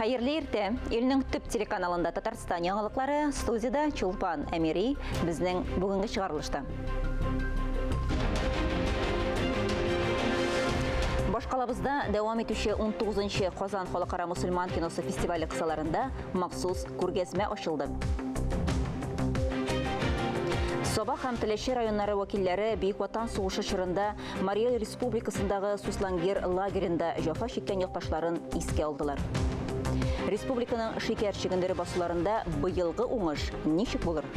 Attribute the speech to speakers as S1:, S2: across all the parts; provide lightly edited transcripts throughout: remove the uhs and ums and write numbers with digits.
S1: Хәерле иртә. Илнең төп телеканалында Татарстан яңалыклары, студиядә Чулпан Әмири, безнең бүгенге чыгарылышта. Башкалабызда дәвам итүче 19-нчы Казан халыкара мусульман киносы фестивале кысаларында махсус күргәзмә ачылды. Саба һәм Теләче районнары вәкилләре Бөек Ватан сугышы чорында Марий Эл Республикасындагы Суслонгер лагеренда җәфа чиккән якташларын искә алдылар. Республиканың шикәр чөгендере басуларында быелгы уңыш ничек булыр?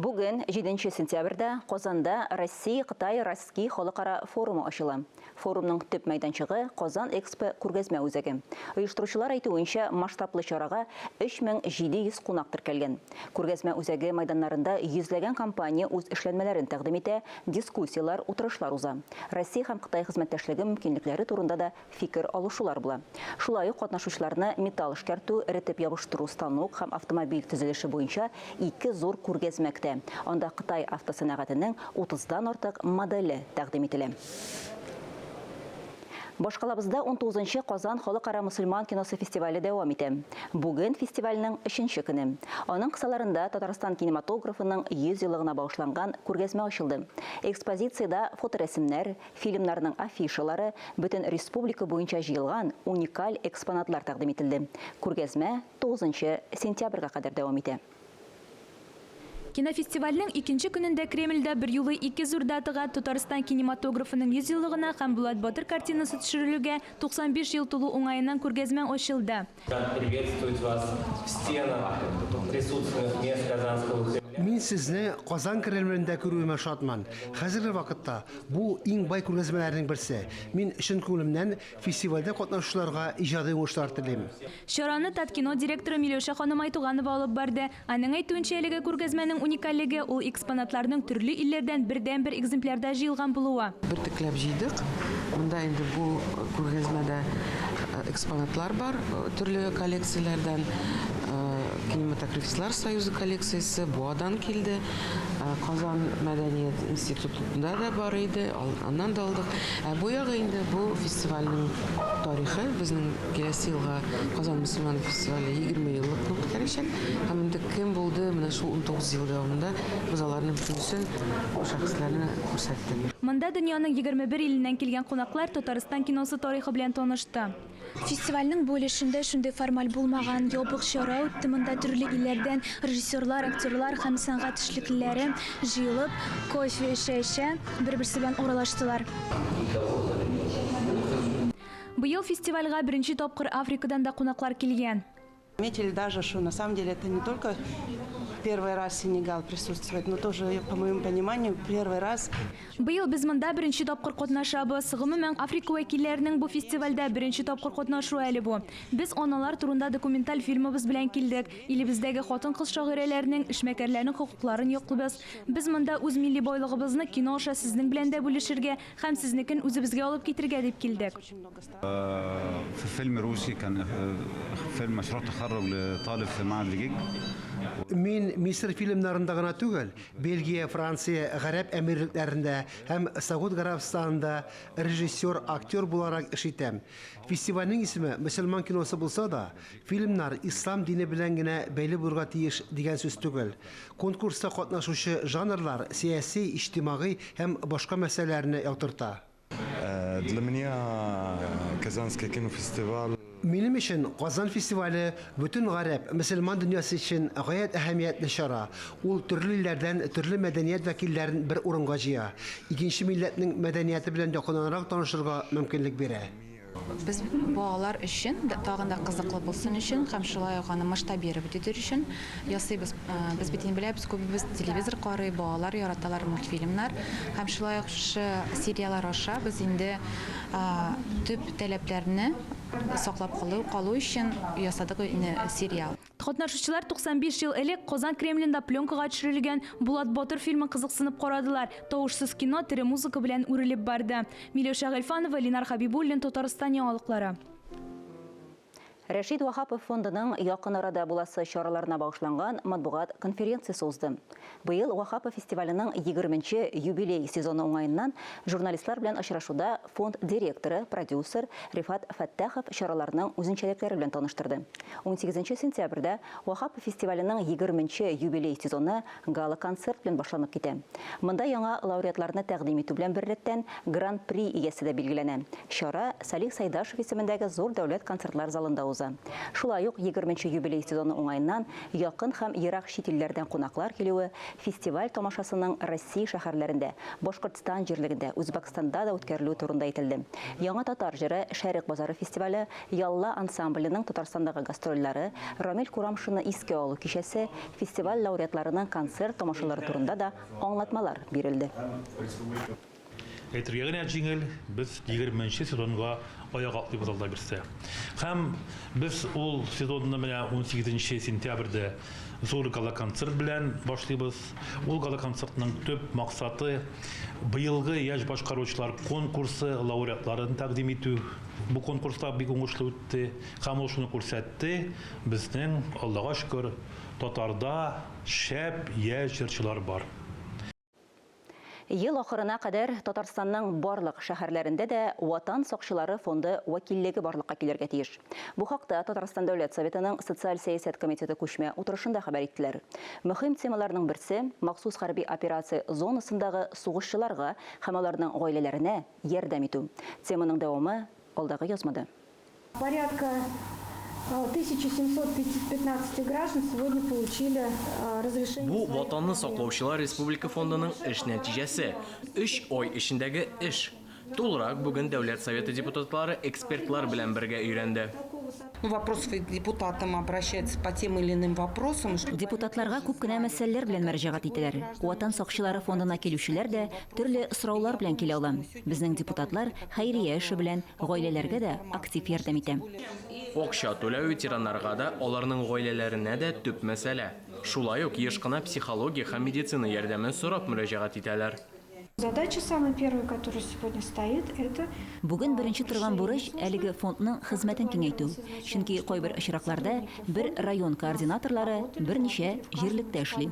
S1: Бүген, 7 сентябрьдә, Казанда Россия-Кытай Росски халыкара форумы ачыла. Форумның төп мәйданчыгы, Казан Экспо күргәзмә үзәге. Оештыручылар әйтүенчә, масштаблы чарага 3700 кунак теркәлгән. Күргәзмә үзәге мәйданнарында йөзләгән компания үз эшләнмәләрен тәкъдим итә, дискуссияләр, утырышлар уза. Россия һәм Кытай хезмәттәшлеге мөмкинлекләре турында да фикер алышулар була. Шулай ук катнашучыларны металл эшкәртү, эретеп ябыштыру станок һәм автомобиль төзелеше буенча ике зур күргәзмә көтә. Анда Кытай автосәнәгатенең утыздан артык моделе тәкъдим ителә. Башкалабызда унтугызынчы Казан халыкара мөселман киносы фестивале дәвам итә. Бүген фестивальнең өченче көне. Аның кысаларында Татарстан кинематографының 100 еллыгына багышланган күргәзмә ачылды. Экспозициядә фоторәсемнәр, фильмнарның афишалары, бөтен республика буенча җыелган уникаль экспонатлар тәкъдим ителде. Күргәзмә тугызынчы сентябрьгә кадәр дәвам итә.
S2: Кинофестивальнең икенче көнендә Кремльдә берьюлы ике зур датага, Татарстан кинематографының 100 еллыгына һәм Булат батыр картинасы төшерелүгә 95 ел тулу уңаеннан күргәзмә ачылды.
S3: Рад приветствовать вас в стенах присутственных мест Казанского Кремля.
S4: Мин сезне Казан Кремлендә күрүемә шатмын. Хәзерге вакытта бу иң бай күргәзмәләрнең берсе. Мин чын күңелемнән Фестивальдә катнашучыларга иҗади уңышлар телим.
S2: Чараны Таткино директоры Миләүшә ханым Айтуганова алып барды. Аның әйтүенчә, әлеге күргәзмәнең уникальлеге, ул экспонатларның төрле илләрдән бердәнбер экземплярда җыелган булуы.
S5: Бөртекләп җыйдык. Монда инде бу күргәзмәдә экспонатлар бар, төрле коллекцияләрдән. Кинематографистлар союзы коллекциясе Буадан килде. Казан мәдәният институтында да бар иде, аннан да алдык. Ә бу ягы инде бу фестивальнең тарихы. Безнең киләсе елга Казан мөселман фестивале 20 еллыкны үткәрәчәк. Һәм инде кем булды менә шул 19 ел дәвамында без аларның бөтенесен, бу шәхесләрне күрсәттек.
S2: Монда дөньяның 21 иленнән килгән кунаклар Татарстан киносы тарихы белән танышты.
S6: Фестивальнең бу өлешендә шундый формаль булмаган ябык чара үтте. Монда төрле илләрдән режиссерлар, актерлар һәм сәнгать эшлеклеләре җыелып, кофе эчә-эчә, бер-берсе белән аралаштылар.
S2: Быел фестивальгә беренче тапкыр Африкадан да кунаклар килгән.
S7: Заметили даже, что на самом деле это не только первый раз Сенегал присутствует, но тоже, по моему пониманию, первый раз.
S2: Быел без монда беренче тапкыр катнашабыз. Гомумән, Африка вәкилләренең бу фестивальдә беренче тапкыр катнашуы әле бу. Без аналар турында документаль фильмыбыз белән килдек. Илебездәге хатын-кыз шагыйрәләренең, эшмәкәрләрнең хокукларын яклыйбыз. Без монда үз милли байлыгыбызны кино аша сезнең белән дә бүлешергә һәм сезнекен үзебезгә алып китергә дип килдек.
S8: في فيلم روسي كان فيلم مشروع تخرج لطالب في معهد فيجيج.
S4: Мин Мисыр фильмнарында гына түгел, Бельгия, Франция, Гарәп Әмирлекләрендә һәм Согуд Гарәбстанында режиссер, актер буларак эш итәм. Фестивальнең исеме мөселман киносы булса да, фильмнар ислам дине белән генә бәйле булырга тиеш дигән сүз түгел. Конкурста катнашучы жанрлар сәяси, иҗтимагый һәм башка мәсьәләләрне яктырта.
S9: Для меня Казанский кинофестиваль.
S4: Минем өчен Казан фестивале бөтен гарәп, мөселман дөньясы өчен гаять әһәмиятле чара. Ул төрле илләрдән төрле мәдәният вәкилләрен бер урынга җыя, икенче милләтнең мәдәнияте белән якыннанрак танышырга мөмкинлек бирә.
S10: Без балалар өчен тагын да кызыклы булсын өчен һәм шулай ук аны масштабировать итер өчен ясыйбыз. Без бит инде беләбез, күбебез телевизор карый, балалар яраталар мультфильмнар. Һәм шулай ук шушы серияләр аша без инде төп таләпләрне саклап калу, калу өчен ясадык инде сериал.
S2: Катнашучылар 95 ел элек Казан Кремлендә пленкага төшерелгән Булат батыр фильмын кызыксынып карадылар. Тавышсыз кино тере музыка белән үрелеп барды. Миләүшә Гыйльфанова, Ленар Хәбибуллин, Татарстан яңалыклары.
S1: Рәшит Ваһапов фондының якын арада буласы чараларына багышланган матбугат конференциясе узды. Быел Ваһапов фестиваленең 20 нче юбилей сезоны уңаеннан журналистлар белән очрашуда фонд директоры, продюсер Рифат Фәттахов чараларның үзенчәлекләре белән таныштырды. 18 сентябрьдә Ваһапов фестиваленең 20 нче юбилей сезоны гала-концерт белән башланып китә. Монда яңа лауреатларны тәкъдим итү белән беррәттән, Гран-при иясе дә билгеләнә. Чара Салих Сайдашев исемендәге Зур дәүләт концертлар залында уза. Шулай ук егерменче юбилей сезоны уңаеннан якын һәм ерак чит илләрдән кунаклар килүе, фестиваль тамашасының Россия шәһәрләрендә, Башкортстан җирлегендә, Үзбәкстанда да үткәрелүе турында әйтелде. Яңа татар җыры, Шәрык базары фестивале, Ялла ансамбленең Татарстандагы гастрольләре, Рамил Курамшинны искә алу кичәсе, фестиваль лауреатларының концерт тамашалары турында да аңлатмалар бирелде.
S11: Әйтергә генә җиңел, без егерменче сезонга аяк атлыйбыз Алла бирсә. Һәм без ул сезонны менә унсигезенче сентябрьдә зур гала-концерт белән башлыйбыз. Ул гала-концертның төп максаты, быелгы яшь башкаручылар конкурсы лауреатларын тәкъдим итү. Бу конкурс та бик уңышлы үтте һәм ул шуны күрсәтте, безнең, Аллага шөкер, татарда шәп яшь җырчылар бар.
S1: Ел ахырына кадәр Татарстанның барлык шәһәрләрендә дә Ватан сакчылары фонды вәкиллеге барлыкка килергә тиеш. Бу хакта Татарстан Дәүләт Советының Социаль сәясәт комитеты күчмә утырышында хәбәр иттеләр. Мөһим темаларның берсе, махсус хәрби операция зонасындагы сугышчыларга һәм аларның гаиләләренә ярдәм итү. Теманың дәвамы алдагы язмада.
S12: Порядка 1715 граждан сегодня получили разрешение.
S13: Бу Ватанны саклаучылар республика фондының эш нәтиҗәсе. Өч ай эчендәге эш. Тулырак бүген Дәүләт Советы депутатлары экспертлар белән бергә өйрәнде.
S14: Ну, вопросов и к депутатам обращаются по тем или иным вопросам.
S1: Депутатларга күп кенә мәсьәләләр белән мөрәҗәгать итәләр. Ватан сакчылары фондына килүчеләр дә төрле сораулар белән килә ала. Безнең депутатлар хәйрия эше белән, гаиләләргә дә актив ярдәм итә.
S13: Акча түләү ветераннарга да, аларның гаиләләренә дә төп мәсьәлә. Шулай ук еш кына психологик һәм медицина ярдәме сорап мөрәҗәгать итәләр.
S12: Задача самая первая, которая сегодня стоит, это...
S1: Бүген беренче торган бурыч, әлеге фондның хезмәтен киңәйтү. Чөнки кайбер очракларда бер район координаторлары берничә җирлектә эшли.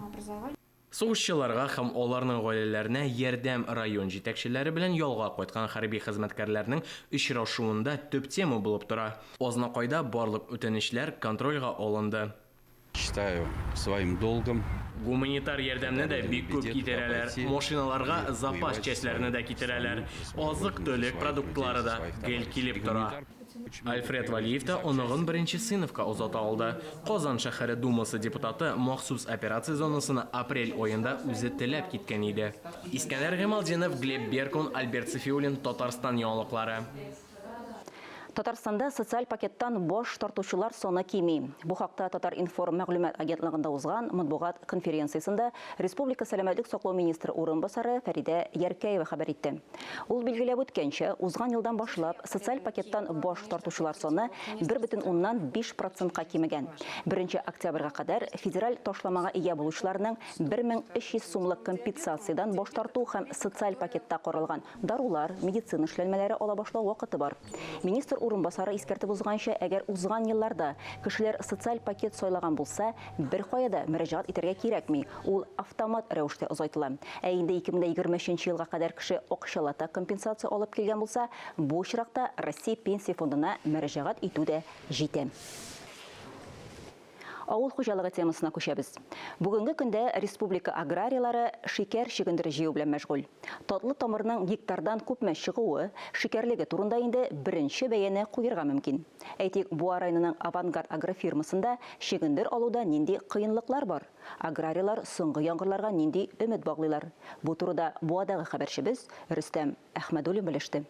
S13: Сугышчыларга һәм аларның гаиләләренә ярдәм район җитәкчеләре белән ялга кайткан хәрби хезмәткәрләрнең очрашуында төп тема булып тора. Азнакайда барлык үтенечләр контрольгә алынды.
S15: Считаю своим долгом.
S13: Гуманитар ярдәмне дә бик күп китерәләр, машиналарга запас частьләрне дә китерәләр, азык-төлек продуктлары да гел килеп тора. Альфред Вәлиев та оныгын беренче сыйныфка озата алды. Казан шәһәре Думасы депутаты махсус операция зонасына апрель аенда үзе теләп киткән иде. Искәндәр Гыймалтдинов, Глеб Беркун, Альберт Сафиуллин, Татарстан яңалыклары.
S1: Татарстанда социаль пакеттан баш тартучылар саны кими. Бу хакта Татар-информ мәгълүмат агентлыгында узган матбугат конференциясендә республика сәламәтлек саклау министры урынбасары Фәридә Яркәева хәбәр итте. Ул билгеләп үткәнчә, узган елдан башлап социаль пакеттан баш тартучылар саны 1,5 процентка кимегән. Беренче октябрьгә кадәр федераль ташламага ия булучыларның 1300 сумлык компенсациядән баш тарту һәм социаль пакетта каралган дарулар, медицина эшләнмәләре ала башлау вакыты бар. Министр урынбасары искәртеп узганча, әгәр узган елларда кешеләр социаль пакет сайлаган булса, беркая да мөрәҗәгать итәргә кирәкми, ул автомат рәвештә озайтыла. Ә инде 2023 елга кадәр кеше акчалата компенсация алып килгән булса, бу очракта Россия Пенсия фондына мөрәҗәгать итү дә җитә. Авыл хуҗалыгы темасына күчәбез. Бүгенге көндә республика аграрийлары шикәр чөгендере җыю белән мәшгуль. Татлы тамырның гектардан күпме чыгуы, шикәрлеге турында инде беренче бәяне куерга мөмкин. Әйтик, Буа районының Авангард агрофирмасында чөгендер алуда нинди кыенлыклар бар? Аграрийлар соңгы яңгырларга нинди өмет баглыйлар? Бу турыда Буадагы хәбәрчебез Рөстәм Әхмәдуллин белеште.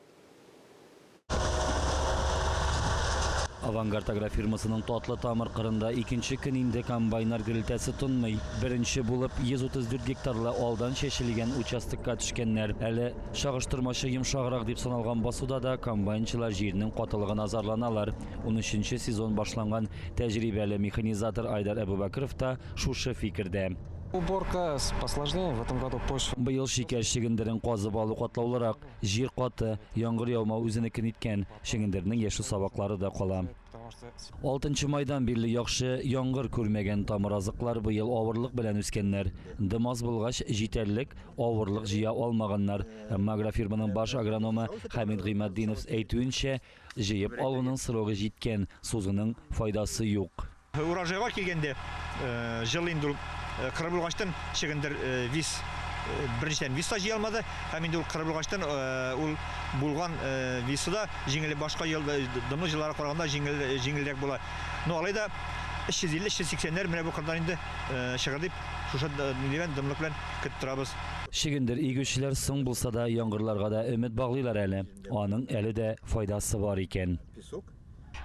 S16: Авангард агрофирмасының татлы тамыр кырында икенче көн инде комбайннар гөрелтәсе тынмый. Беренче булып 134 гектарлы алдан чәчелгән участокка төшкәннәр. Әле чагыштырмача йомшаграк дип саналган басуда да комбайнчылар җирнең катылыгына зарланалар. Унөченче сезон башланган тәҗрибәле механизатор Айдар Әбүбәкеров та шушы фикердә.
S17: Уборка посложнее в этом году почва.
S16: Быел шикәр чөгендерен казып алу катлаулырак. Җир каты, яңгыр яумау үзенекен иткән. Чөгендернең яшел сабаклары да кала. Алтынчы майдан бирле яхшы яңгыр күрмәгән тамыразыклар быел авырлык белән үскәннәр. Дым аз булгач, җитәрлек авырлык җыя алмаганнар. Әмма агрофирманың баш агрономы Хәмит Гыйматдинов әйтүенчә, җыеп алуның срогы җиткән, сузуның файдасы юк.
S18: Урожайга килгәндә, җыл инде ул кыры булгачтын чөгендер вис беренчедән вис та җыя алмады һәм инде ул кыры булгачтын ул булган висы да җиңел башка ел дымлы җылларга караганда җиңел җиңелрәк була. Ну алай да 350-380-нәр менә бу кырдан инде чыгыр дип шушы ни белән дымлык белән көтеп торабыз.
S16: Чөгендер игүчеләр соң булса да яңгырларга да өмет баглыйлар әле. Аның әле дә файдасы бар икән.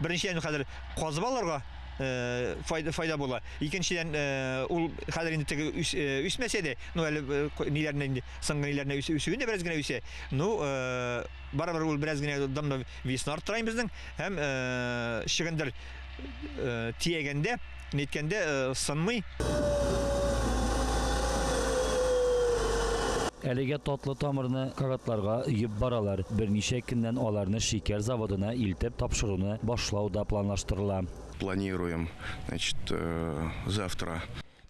S18: Беренчедән, хәзер казып алырга э, файда, файда була. Икенчедән, э, ул хәзер инде теге үс, э, үсмәсә дә, ну әле ниләренә инде соңгы ниләренә үсүен дә бераз генә үсә. Ну, барыбер ул бераз генә дымны весны арттыра инде безнең һәм чөгендер тиягәндә, ниткәндә сынмый.
S16: Әлегә татлы тамырны кагатларга өеп баралар. Берничә көннән аларны шикәр заводына илтеп тапшыруны башлау да планлаштырыла.
S19: Планируем, значит, завтра.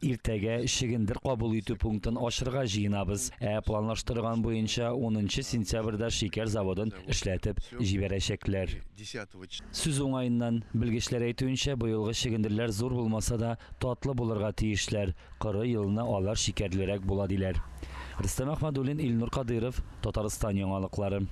S16: Иртәгә чөгендер кабул итү пунктын ачырга җыенабыз. Ә планлаштырган буенча унынчы сентябрьдә шикәр заводын эшләтеп җибәрәчәкләр. Сүз уңаеннан, белгечләр әйтүенчә, быелгы чөгендерләр зур булмаса да, татлы булырга тиешләр. Коры елны алар шикәрлерәк була, диләр. Рөстәм Әхмәдуллин, Илнур Кадыйров, Татарстан яңалыклары.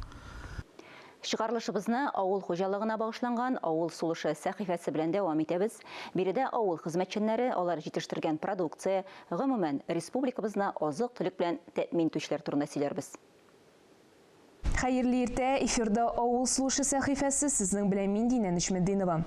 S1: Чыгарылышыбызны авыл хуҗалыгына багышланган Авыл сулышы сәхифәсе белән дәвам итәбез. Биредә авыл хезмәтчәннәре, алар җитештергән продукция, гомумән, республикабызны азык-төлек белән тәэмин итүчеләр турында сөйләрбез.
S20: Хәерле иртә, эфирда Авыл сулышы сәхифәсе, сезнең белән мин Динә Нөҗметдинова.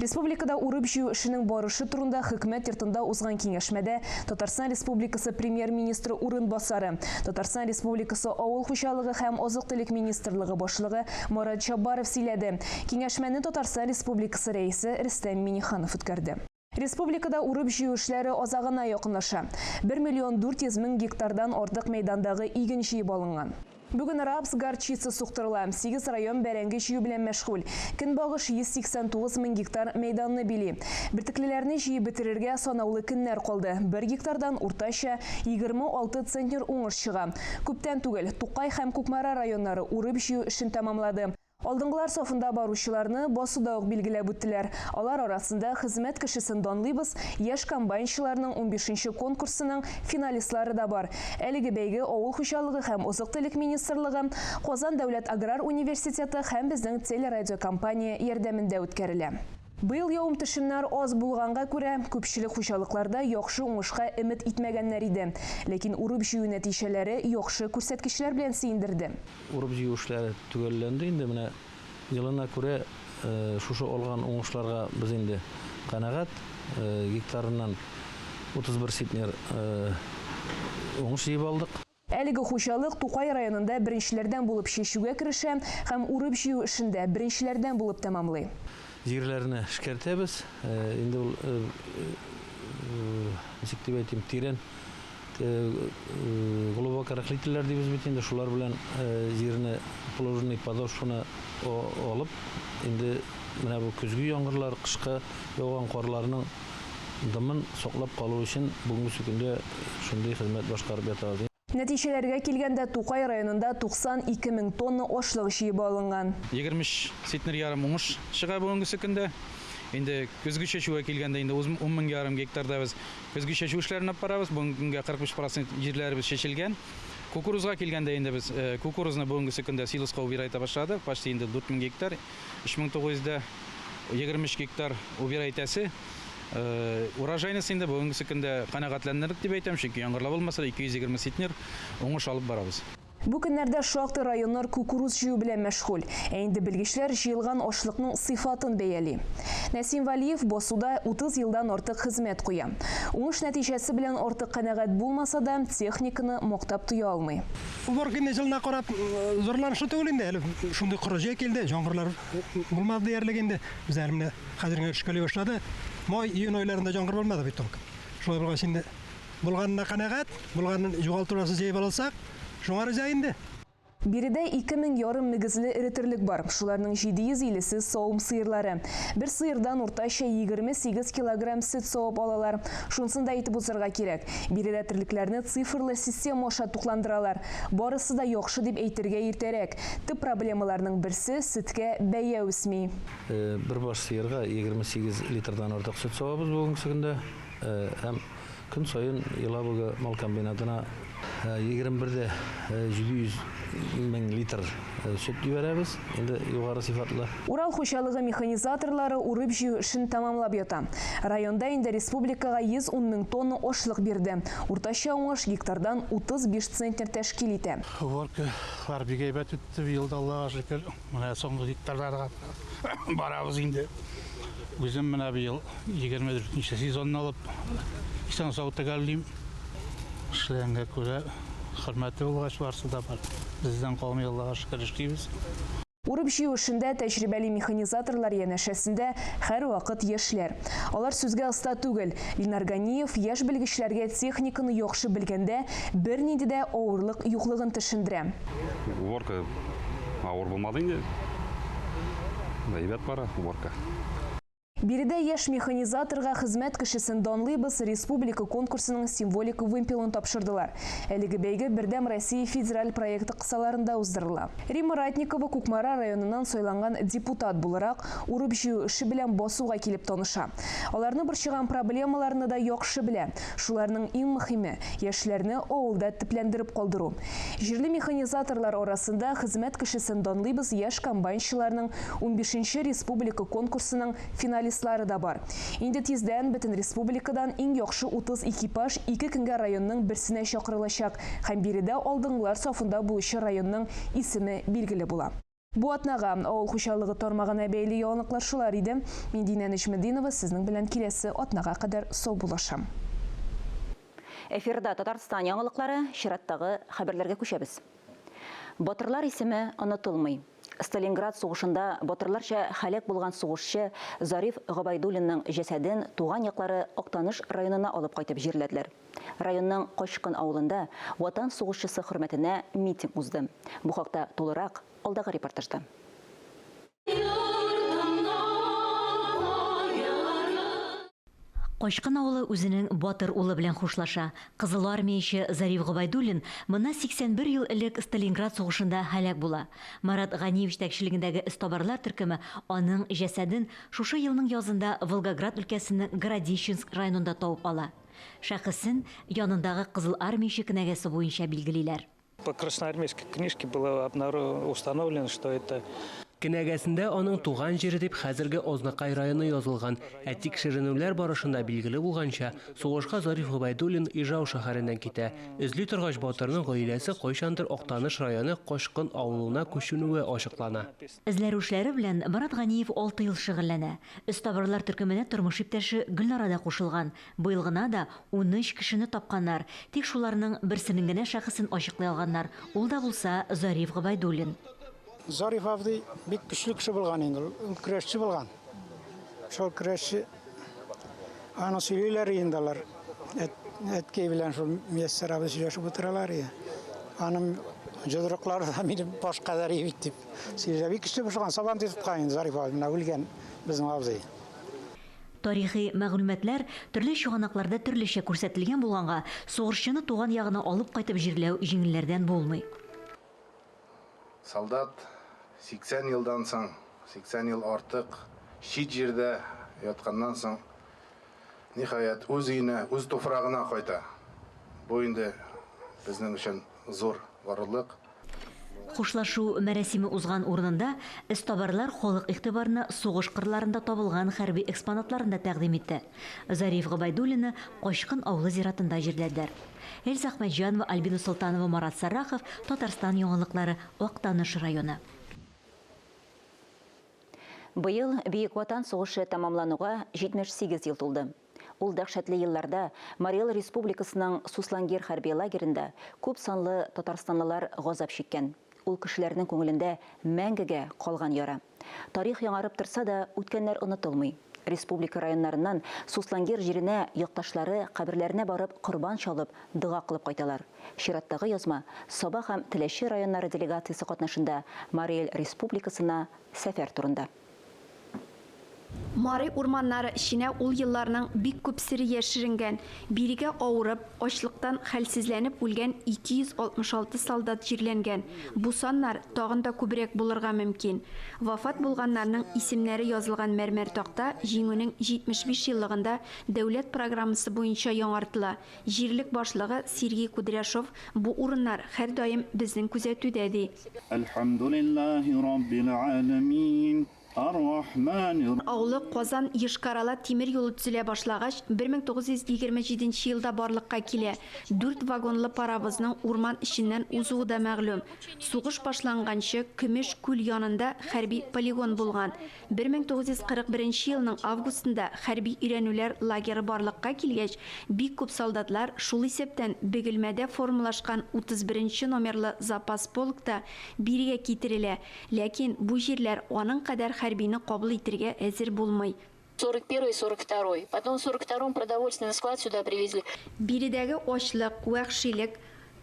S20: Республикада урып-җыю эшенең барышы турында Хөкүмәт йортында узган киңәшмәдә Татарстан Республикасы Премьер-министры урынбасары, Татарстан Республикасы Авыл хуҗалыгы һәм азык-төлек министрлыгы башлыгы Марат Җаббаров сөйләде. Киңәшмәне Татарстан Республикасы Рәисе Рөстәм Миңнеханов үткәрде. Республикада урып-җыю эшләре азагына якынлаша. Бер миллион 400 мең гектардан артык мәйдандагы иген җыеп алынган. Бүген рапс, горчица суктырыла. Сигез район бәрәңге җыю белән мәшгуль. Көнбагыш 189 мең гектар мәйданны били. Бөртеклеләрне җыеп бетерергә санаулы көннәр калды. Бер гектардан уртача 26 центнер уңыш чыга. Күптән түгел Тукай һәм Кукмара районнары урып-җыю эшен тәмамлады. Алдынгылар сафында баручыларны басуда ук билгеләп үттеләр. Алар арасында Хезмәт кешесен данлыйбыз яшь комбайнчыларның унбишенче конкурсының финалистлары да бар. Әлеге бәйге Авыл хуҗалыгы һәм азык-төлек министрлыгы, Казан дәүләт аграр университеты һәм безнең телерадиокомпания ярдәмендә үткәрелә. Быел явым-төшемнәр аз булганга күрә, күпчелек хуҗалыкларда яхшы уңышка өмет итмәгәннәр иде. Ләкин урып-җыю нәтиҗәләре яхшы күрсәткечләр белән сөендерде.
S21: Урып-җыю эшләре төгәлләнде инде. Менә елына күрә шушы алган уңышларга без инде канәгать. Гектарыннан 31 центнер уңыш җыеп алдык.
S20: Әлеге хуҗалык Тукай районында беренчеләрдән булып чәчүгә керешә һәм урып-җыю эшен дә беренчеләрдән булып тәмамлый.
S21: Җирләрне эшкәртәбез. Инде ул, ничек дип әйтим, тирән, глубоко рыхлительләр дибез бит инде, шулар белән җирне, плужный подошваны алып, инде менә бу көзге яңгырлар, кышкы яуган карларның дымын саклап калу өчен бүгенге көндә шундый хезмәт башкарып ятабыз.
S20: Нәтиҗәләргә килгәндә, Тукай районында 92 мең тонна ашлык җыеп алынган.
S22: Егерме өч центнер ярым уңыш чыга бүгенгесе көндә. Инде көзге чәчүгә килгәндә, инде ун мең ярым гектарда без көзге чәчү эшләрен алып барабыз. Бүгенге көнгә 45% җирләребез чәчелгән. Кукурузга килгәндә инде без кукурузны бүгенгесе көндә силоска убирать итә башладык. Почти инде 4000 гектар, 3923 гектар убирать итәсе. Урожайность инде бүгенгесе көндә канәгатьләнерлек дип әйтәм, чөнки яңгырлар булмаса да 220 центнер уңыш алып барабыз.
S20: Бу көннәрдә шактый районнар кукуруз җыю белән мәшгуль. Ә инде белгечләр җыелган ашлыкның сыйфатын бәяли. Нәсим Вәлиев басуда 30 елдан артык хезмәт куя. Уңыш нәтиҗәсе белән артык канәгать булмаса да, техниканы мактап туя алмый.
S23: Уборка инде елына карап зарланышлы түгел инде. Әле шундый коры җәй килде, яңгырлар булмады диярлек инде. Без әле менә хәзер генә төшкәли башлады. Май, июнь айларында яңгыр булмады бит толком. Шулай булгач инде булганына канәгать, булганын югалтуларсыз җыеп алсак, шуңа риза инде.
S20: Биредә 2 мең ярым мөгезле эре терлек бар. Шуларның 750 се савым сыерлары. Бер сыердан уртача 28 килограмм сөт савып алалар. Шунысын да әйтеп узарга кирәк, биредә терлекләрне цифрлы система аша тукландыралар. Барысы да яхшы дип әйтергә иртәрәк. Төп проблемаларның берсе, сөткә бәя үсми.
S21: Бер баш сыерга 28 литрдан артык сөт савабыз бүгенге көндә. Һәм көн саен Елабуга мал комбинатына 21 дә 700 мең литр сөт җибәрәбез, инде югары сыйфатлы.
S20: Урал хуҗалыгы механизаторлары урып-җыю эшен тәмамлап ята. Районда инде республикага 110 мең тонна ашлык бирде. Уртача уңыш гектардан 35 центнер тәшкил итә.
S3: Уборкалар бик әйбәт үтте быел да, Аллага шөкер. Менә соңгы гектарларга барабыз инде. Үзем менә быел 24 нче сезонны алып, исән-сау төгәллим. Эшләгәнгә күрә, хөрмәте булгач, барысы да бар. Бездән калмый, Аллага шөкер, эшлибез.
S20: Урып-җыю эшендә тәҗрибәле механизаторлар янәшәсендә һәрвакыт яшьләр. Алар сүзгә оста түгел. Ленар Ганиев яшь белгечләргә техниканы яхшы белгәндә бернинди дә авырлык юклыгын төшендерә.
S5: Уборка авыр булмады инде. Әйбәт бара уборка.
S20: Биредә яшь механизаторга Хезмәт кешесен данлыйбыз республика конкурсының символик вымпелын тапшырдылар. Әлеге бәйге Бердәм Россия федераль проекты кысаларында уздырыла. Римма Ратникова Кукмара районыннан сайланган депутат буларак, урып-җыю эше белән басуга килеп таныша. Аларны борчыган проблемаларны да яхшы белә. Шуларның иң мөхиме, яшьләрне авылда төпләндереп калдыру. Җирле механизаторлар арасында Хезмәт кешесен данлыйбыз яшь комбайнчыларның унбишенче республика конкурсының финалистлары да бар. Инде тиздән бөтен республикадан иң яхшы 30 экипаж ике көнгә районның берсенә чакырылачак һәм биредә алдынгылар сафында булучы районның исеме билгеле була. Бу атнага авыл хуҗалыгы тармагына бәйле яңалыклар шулар иде. Мин Динә Нәҗметдинова сезнең белән киләсе атнага кадәр саубуллашам.
S1: Эфирда Татарстан яңалыклары, чираттагы хәбәрләргә күчәбез. Батырлар исеме онытылмый. Сталинград сугышында батырларча һәлак булган сугышчы Зариф Гобәйдуллинның җәсәден туган яклары Актаныш районына алып кайтып җирләделәр. Районның Качкын авылында Ватан сугышчысы хөрмәтенә митинг узды. Бу хакта тулырак алдагы репортажда.
S6: Качкын авылы үзенең батыр улы белән хушлаша. Кызыл армияче Зариф Гобәйдуллин моннан 81 ел элек Сталинград сугышында һәлак була. Марат Ганиев җитәкчелегендәге эзтабарлар төркеме аның җәсәден шушы елның язында Волгоград өлкәсенең Городищенск районында табып ала. Шәхесен янындагы Кызыл армияче кенәгәсе буенча билгелиләр.
S24: По красноармейской книжке было установлено, что это
S25: Кенәгәсендә аның туган җире дип хәзерге Азнакай районы язылган. Ә тикшеренүләр барышында билгеле булганча, сугышка Зариф Гобәйдуллин Ижау шәһәреннән китә. Эзли торгач, батырның гаиләсе кайчандыр Актаныш районы Качкын авылына күченүе ачыклана.
S6: Эзләрү эшләре белән Марат Ганиев алты ел шөгыльләнә. Эзтабарлар төркеменә тормыш иптәше Гөлнара да кушылган. Быел гына да 13 кешене тапканнар, тик шуларның берсенең генә шәхесен ачыклый алганнар, ул да булса Зариф Гобәйдуллин.
S26: Зариф абзый бик көчле кеше булган инде ул, ул көрәшче булган. Шул көрәшче, аны сөйлиләр инде алар. Әткәй белән шул Мияссәр абый сөйләшеп утыралар иде. Аның йодрыклары да минем баш кадәр бит дип сөйләп. Бик көчле булган, сабантуй тоткан инде Зариф абый, менә үлгән безнең абзый.
S6: Тарихи мәгълүматлар төрле чыганакларда төрлечә күрсәтелгән булганга, сугышчыны туган ягына алып кайтып җирләү җиңелләрдән булмый.
S27: Солдат 80 елдан соң, 80 ел артык чит җирдә ятканнан соң, ниһаять, үз өенә, үз туфрагына кайта. Бу инде безнең өчен зур горурлык.
S6: Хушлашу мәрасиме узган урынында эзтабарлар халык игътибарына сугыш кырларында табылган хәрби экспонатларын да тәкъдим итте. Зариф Гобәйдуллинны Качкын авылы зиратында җирләделәр. Эльза Әхмәтҗанова, Альбина Солтанова, Марат Сәррахов, Татарстан яңалыклары, Актаныш районы.
S1: Быел Бөек Ватан сугышы тәмамлануга 78 ел тулды. Ул дәһшәтле елларда Марий Эл Республикасының Суслонгер хәрби лагеренда күп санлы татарстанлылар газап чиккән. Ул кешеләрнең күңелендә мәңгегә калган яра. Тарих яңарып торса да, үткәннәр онытылмый. Республика районнарыннан Суслонгер җиренә якташлары каберләренә барып корбан чалып, дога кылып кайталар. Чираттагы язма Саба һәм Теләче районнары делегациясе катнашында Марий Эл Республикасына сәфәр турында.
S12: Мари урманнары эченә ул елларның бик күп сере яшеренгән. Бирегә авырып, ачлыктан хәлсезләнеп үлгән 266 солдат җирләнгән. Бу саннар тагын да күбрәк булырга мөмкин. Вафат булганнарның исемнәре язылган мәрмәр такта Җиңүнең 75 еллыгында дәүләт программасы буенча яңартыла. Җирлек башлыгы Сергей Кудряшов бу урыннар һәрдаим безнең күзәтүдә, ди.
S2: Әлхәмдүлиллаһи раббил галәмин.
S12: Авылы Казан Йошкар-Ола тимер юлы төзелә башлагач, 1927 елда барлыкка килә. Дүрт вагонлы паровозның урман эченнән узуы да мәгълүм. Сугыш башланганчы Көмеш күл янында хәрби полигон булган. 1941 елның августында хәрби өйрәнүләр лагеры барлыкка килгәч, бик күп солдатлар, шул исәптән Бөгелмәдә формалашкан 31 нче номерлы запас полк та бирегә китерелә. Ләкин бу җирләр аның кадәр хәрбине кабул итергә әзер булмый.
S4: 41-й, 42-й. Потом в 42-м продовольственный склад сюда привезли.
S12: Биредәге ачлык, вәхшилек,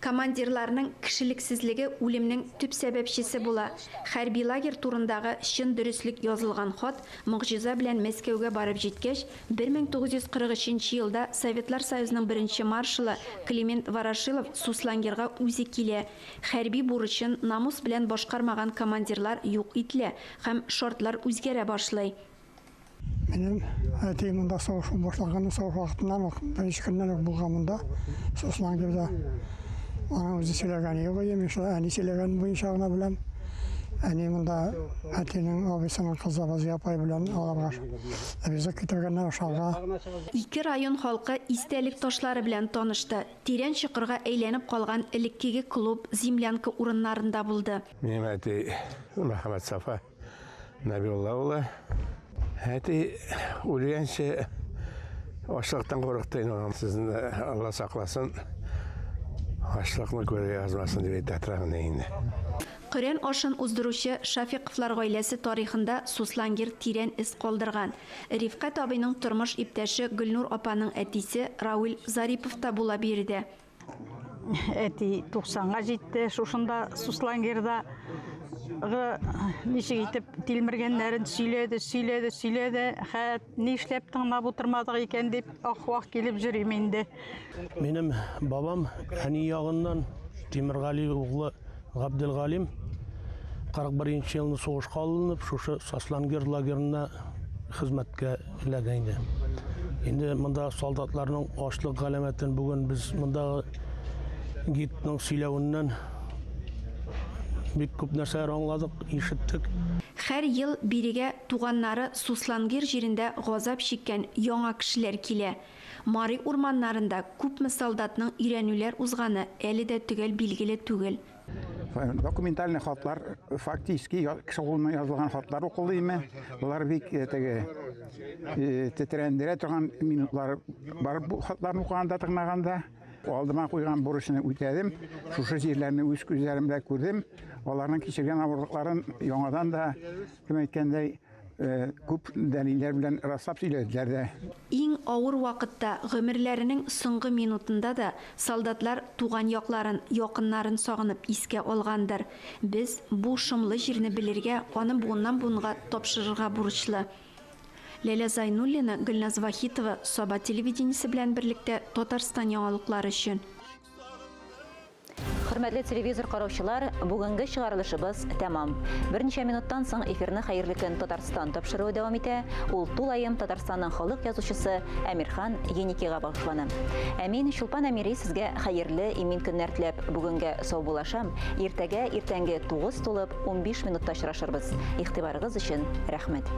S12: командирларның кешелексезлеге үлемнең төп сәбәпчесе була. Хәрби лагерь турындагы чын дөреслек язылган хат могҗиза белән Мәскәүгә барып җиткәч, 1943 нче елда Советлар Союзының беренче маршалы Климент Ворошилов Суслонгерга үзе килә. Хәрби бурычын намус белән башкармаган командирлар юк ителә һәм шартлар үзгәрә башлый.
S7: Минем әти монда сугыш башланганнан, сугыш вакытыннан ук, беренче көннән үк булган монда, Суслонгерда. Аның үзе сөйләгәне юк иде, мин шул әни сөйләгән буенча гына беләм. Әни монда әтинең абыйсының кызы Разия апай белән аларга ризык китергәннәр ашарга.
S12: Ике район халкы истәлек ташлары белән танышты. Тирән чокырга әйләнеп калган элеккеге клуб, землянка урыннарында булды.
S8: Минем әти Мөхәммәтсафа Нәбиулла улы. Әти үлгәнче ачлыктан курыкты инде. Сезне Алла сакласын, ачлыкны күрергә язмасын дип әйтә торган инде.
S12: Коръән ашын уздыручы Шафиковлар гаиләсе тарихында Суслонгер тирән эз калдырган. Рифкать абыйның тормыш иптәше Гөлнур апаның әтисе Рауил Зарипов та була биредә.
S9: Әти 90-га җитте, шушында Суслонгерда ничек итеп тилмергәннәрен сөйләде, сөйләде, сөйләде. Хәт нишләп тыңлап утырмадык икән дип ах-вах килеп йөрим инде.
S21: Минем бабам әни ягыннан Тимергали углы Габделгалим 41 нче елны сугышка алынып, шушы Сослангер лагерына хезмәткә эләгә инде. Инде монда солдатларның ачлык галәмәтен бүген без мондагы гидның сөйләвеннән бик күп нәрсәләр аңладык, ишеттек.
S12: Һәр ел бирегә туганнары Суслангер җирендә газап чиккән яңа кешеләр килә. Мари урманнарында күпме солдатның өйрәнүләр узганы әле дә төгәл билгеле түгел.
S10: Документальный хатлар, фактически кеше кулыннан язылган хатлар укылды име. Болар бик э, теге э, тетрәндерә торган минутлар бар бу хатларны укыганда, тыңлаганда. Алдыма куйган бурычны үтәдем. Шушы җирләрне үз күзләрем белән күрдем. Аларның кичергән авырлыкларын яңадан да, кем әйткәндәй, Э, күп дәлилләр белән раслап сөйләделәр дә.
S12: Иң авыр вакытта, гомерләренең соңгы минутында да солдатлар туган якларын, якыннарын сагынып искә алгандыр. Без бу шомлы җирне белергә, аны буыннан-буынга тапшырырга бурычлы. Ләлә Зайнуллина, Гөлназ Вахитова, Саба телевидениесе белән берлектә Татарстан яңалыклары өчен.
S1: Хөрмәтле телевизор караучылар, бүгенге чыгарылышыбыз тәмам. Берничә минуттан соң эфирны Хәерле көн Татарстан тапшыруы дәвам итә. Ул тулаем Татарстанның халык язучысы Әмирхан Еникига багышлана. Ә мин Чулпан Әмири сезгә хәерле, имин көннәр теләп, бүгенгә саубуллашам. Иртәгә иртәнге 9 тулып 15 минутта очрашырбыз. Игътибарыгыз өчен рәхмәт.